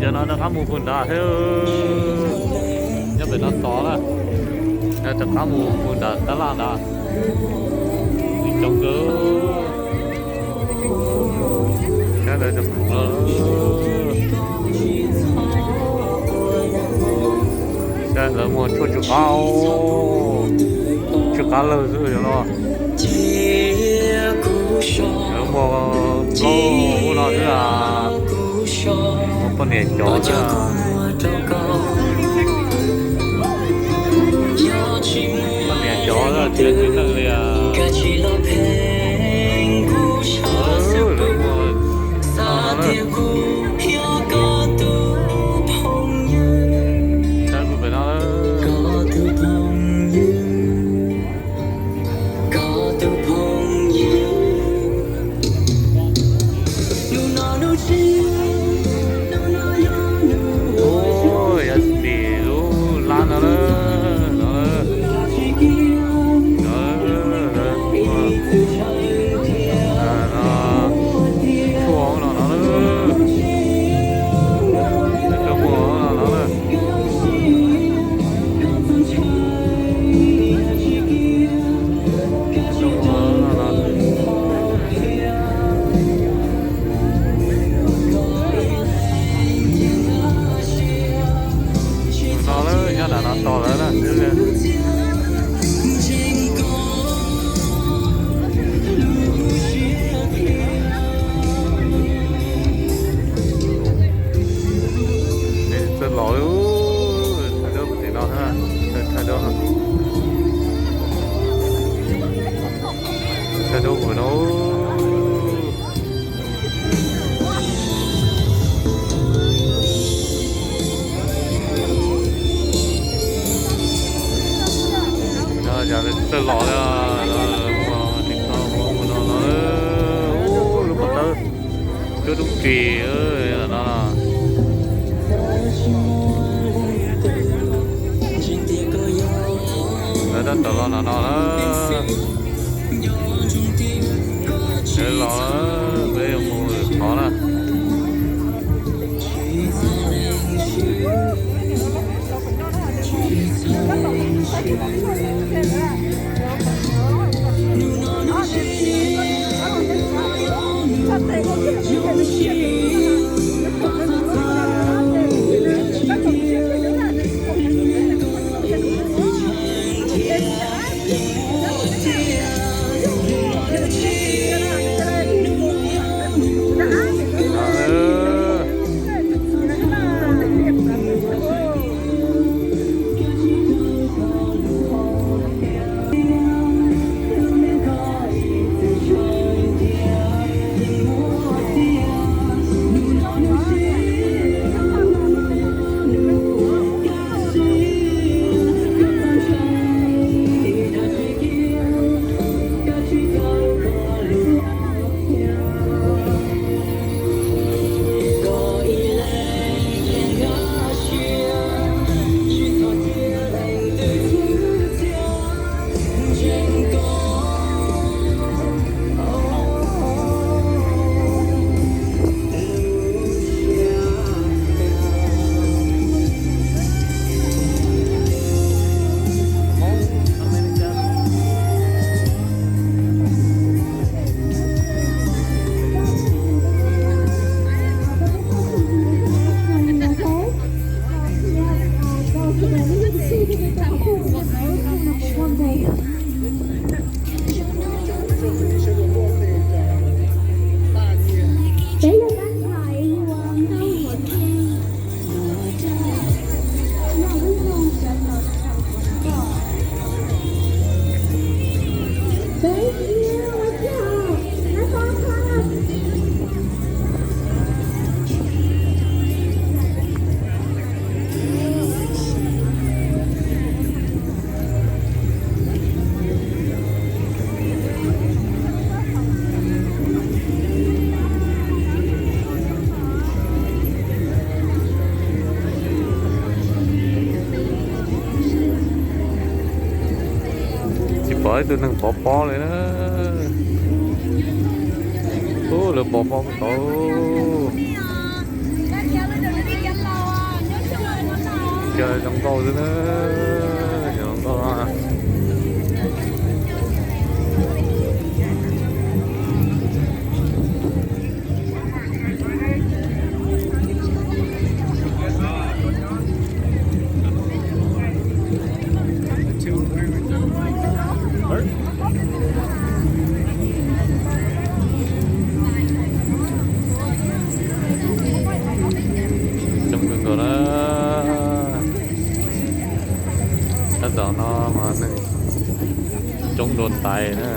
Yog no rov qab mus puag nrad thiab. Nyob pem no tos na. Rov qab mus puag nrad tab laj nrad. Coob kawg. Sab ntawd cov khoom no. Sab ntawd muag tshuaj tsw qab, tsw qab lawg xwb yog no. Lawv muag plaub ub no xwb, muag poj niam cov xwb. Poj niam cov xwb, tsis tsis neeg li. Lawv muag no na. Sab pem no. Ua, yog tim lub lab no lawm, no lawm. Tshuaj no no lawm. Tshuaj no no lawm. No lawm, nyob nram no tos lawm na. Txawj los li, thaij duab tim no, thaij duab, thaij duab mus no. Yog li txawj los li, mus no, lub pas tawb cuab tub ris no. Lawv tab tom los no no na. Lawv los, peb yuav mus qhov na. Tsis pom ib tug neeg pov pob li na. Ub, lawv pov pob tod. Yog zoo nkauj xwb na, yog zoo nkauj. Coob kawg nkaus na. Tab tom no mas neeg coob dua ntais na.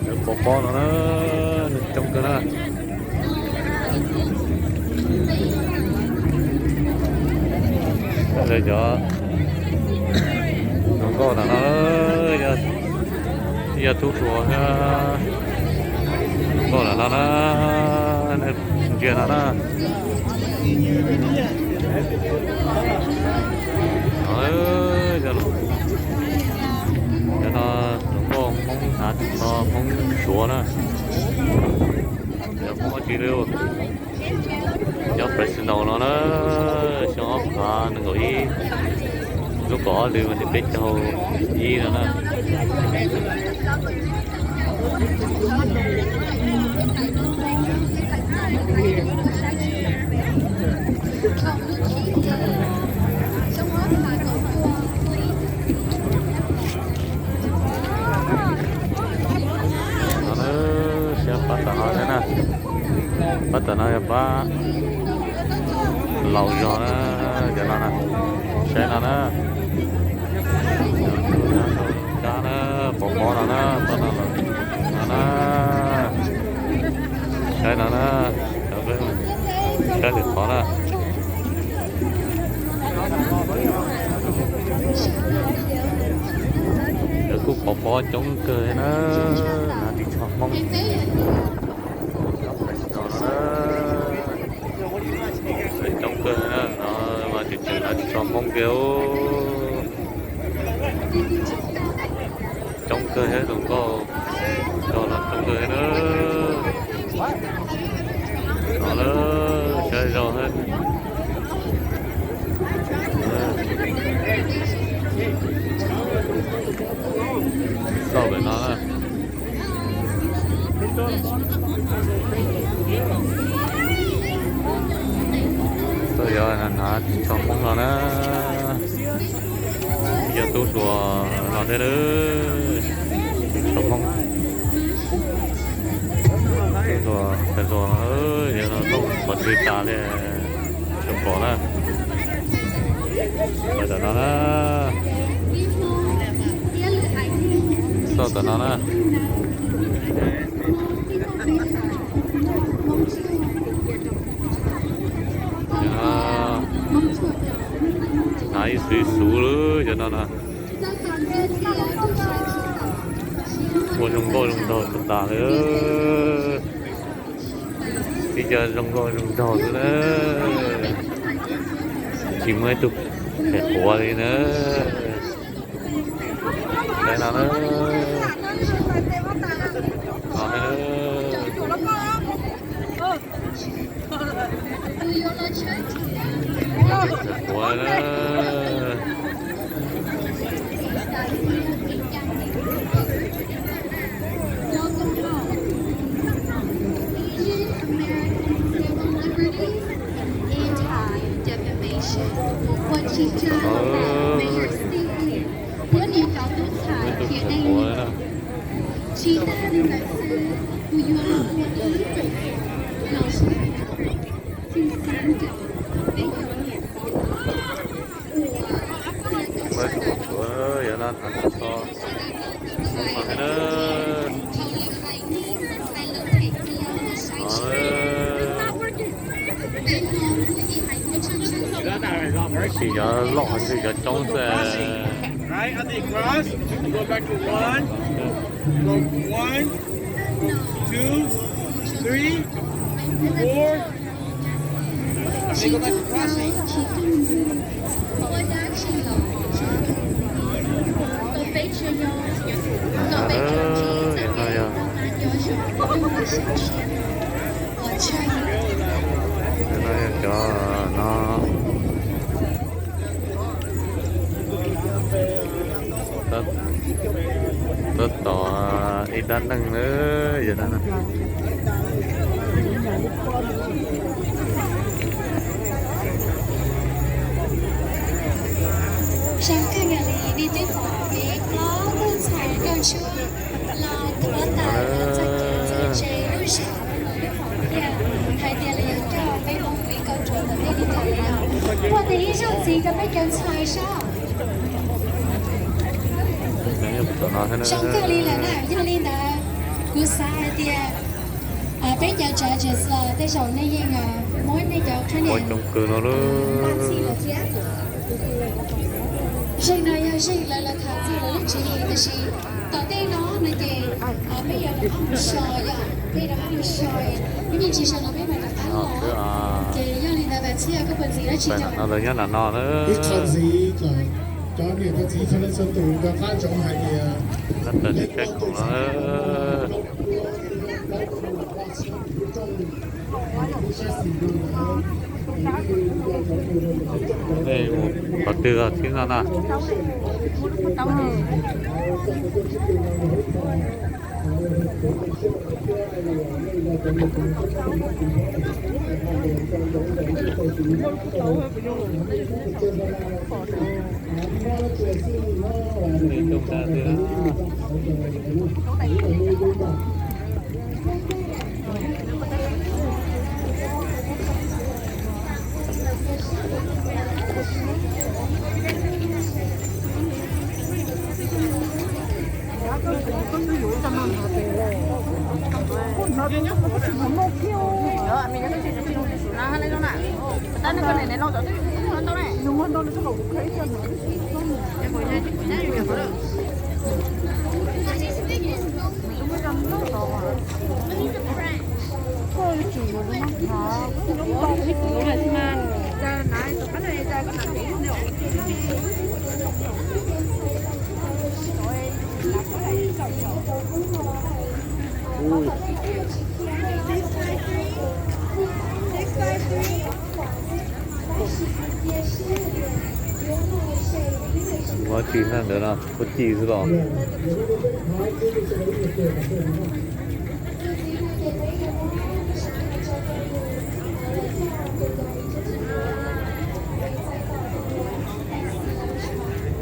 Lawv pov pob no na, coob kawg na. Lawv cov hluas nkauj ntawm no, yog tub hluas thiab hluas nkauj ntawm no na, ntsia no na. Cov no hluas nkauj Hmoob hnav ris tsho Hmoob Suav na. Cov Hmoob dab tsi li, nyob Fresno no na, xyoo ob phav nees nkaum ib, lub kaum ob hlis vas thib peb caug ib no na. No na, saib pab tom no thiab na. Pab tom no yog pab laus zog na, cov no na. Saib no na. Kab na, pov pob no na, pab no los no na. Saib no na, saib lwm qhov na. Lawv kuj pov pob coob kawg na, hnav ris tsho Hmoob. Coob kawg na, no mas tseem tseem hnav ris tsho Hmoob kiag. Coob kawg thiab, tus nkauj, tus nkauj no coob kawg thiab na. No na, saib zoo thiab. Xauj pem no na. Tuaj yog hnav ris tsho Hmoob no na. Yog tub hluas no thiab, ris tsho Hmoob. Tub hluas, tub hluas, yog no Hmoob qhov twg tas li, tsis pom na. Pab tom no na. Xauj tom no na. Hnav ib xuv ib xuv lawm cov no na. Ua zoo nkauj zoo nraug tas tas li. Ib co zoo nkauj zoo nraug xwb na. Tsis muaj ib tug phem quav li na. Saib no na. No na. Phem quav na. Tus phem quav na. Tso, tso, tso. Tsis cov loj, cov coob xwb. Right, at the cross, go back to one, go one, two, three, four, and then go back to crossing. Cov no yog, cov no yog cov no. Tab tom ib dab neeg na, yog dab neeg. Zoo kawg nkaus li, nej twb pom peb ob tug ntxhais nkauj ntsuab los tuav taws los txog kev txog tsev lub zos no lub hom phiaj hais tias lawv yuav coj peb mus ua ib kauj ruam ntawm nej li ntawd li os. Puag tim ib zaug ntxiv rau peb cov ntxhais saib. Zoo kawg li lawm na, yog li ntawd kuv xav hais tias peb cov judges los tej zaum nej yeej muab nej cov khab niam npaj txhij lawm thiab. Zeeg no yog zeeg lawv los tham txog lawv lub tswv yim, tiam sis tom ntej no no ces peb yuav rov qab mus so, yog peb rov qab mus so, ib me ntsis sau no peb mam rov qab los. Ces yog li ntawd Vam Txhiaj koj puas ntxim dab tsi cov no, lawv nyob nram no na. Ib qho ntxiv kom cov niam cov txiv txhua leej txhua tus nco qab ntsoov hais tias lawv tawm tsis tsheb khoom no. Qhov twg los tib no na. Ua tsis nag ntawd no, ua tsis xwb los.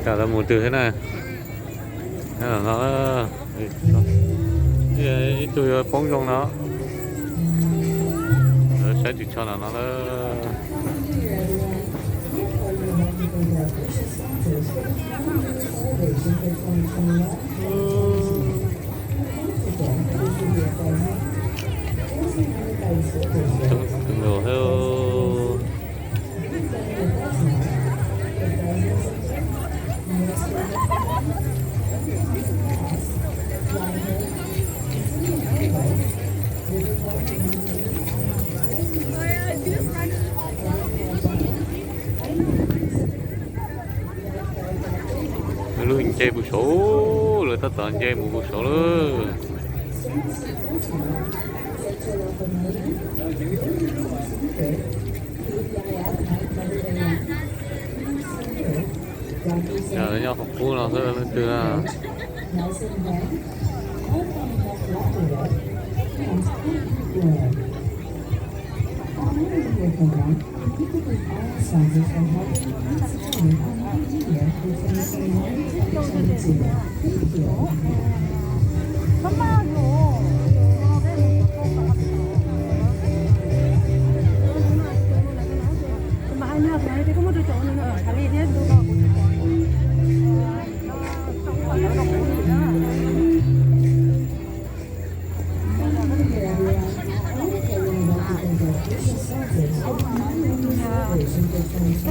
Tam lawv mus twg thiab na? Nyob no, ib tug yuav poob zoo no. Lawv saib ris tsho no no lawm. Coob kawg nkaus thiab. Lub nce puag saud, lawv tab tom nce mus puag saud lawm. Cas lawv nyob qhov qub no xwb leej twg na. Ntses,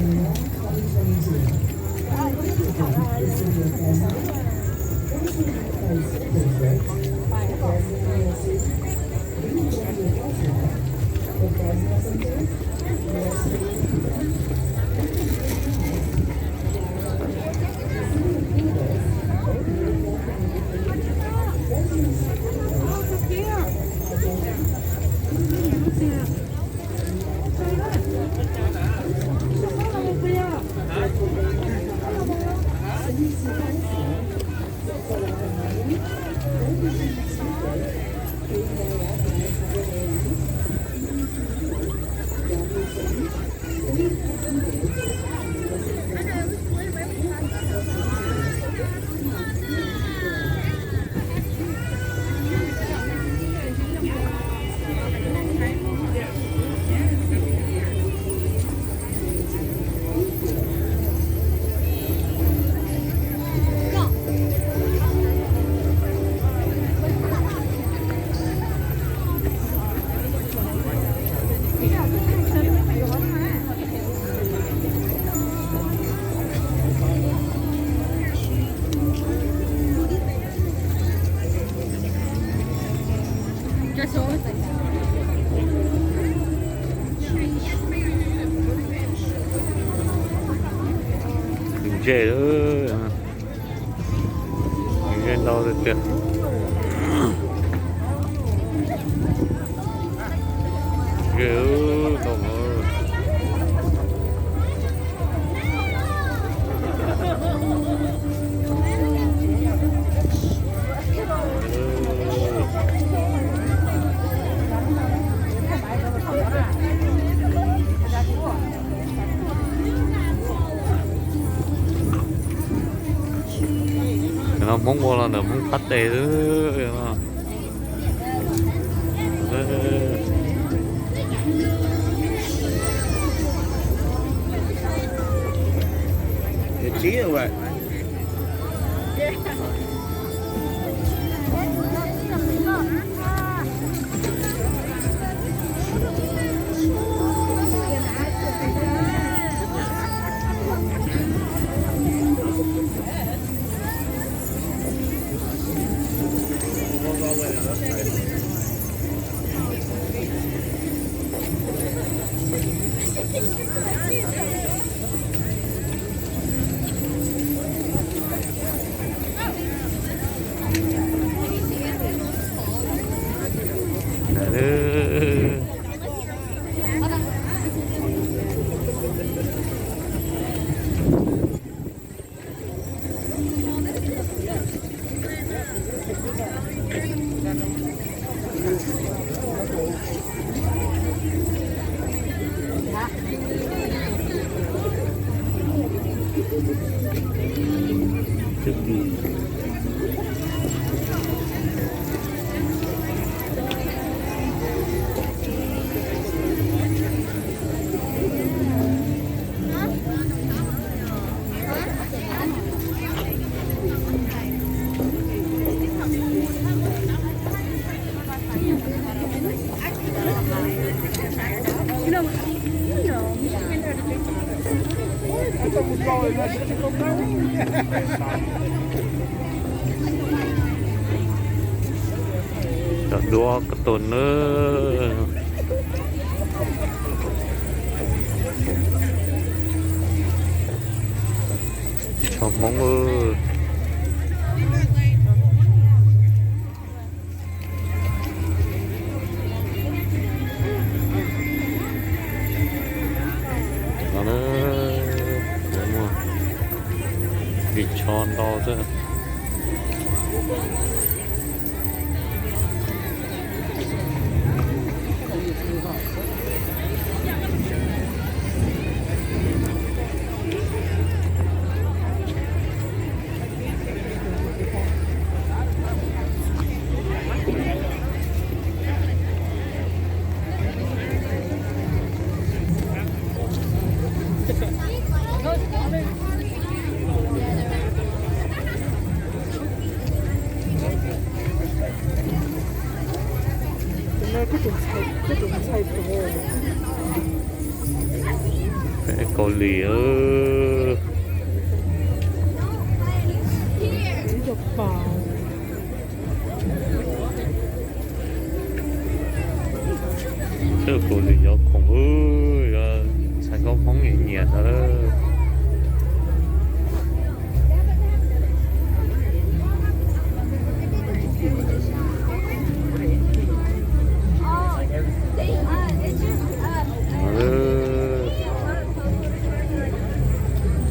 ntses ntau tiag tiag. Ntses ntau. Cov no Hmoob ua los ntawm Hmoob phab tes xwb no. Cov duab koj tus nawb. Tsho Hmoob. Vim tsho ntau xwb. Kaus Lim. Kaus Lim yog khoom, yog ntxhais nkauj Hmoob nyiam nyiam ntawd.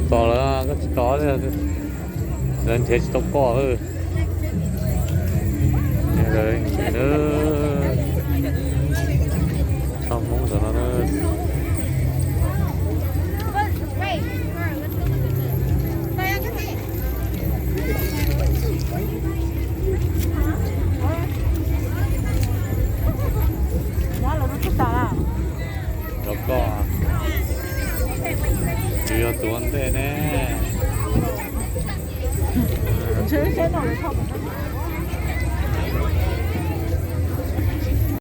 Tos lawm, koj tsis tos li, lawv nrhiav tsis tau koj. Lawv nrhiav, tsob Hmoob ntawm no na. Rau koj, tus yog tus ua ntej ne.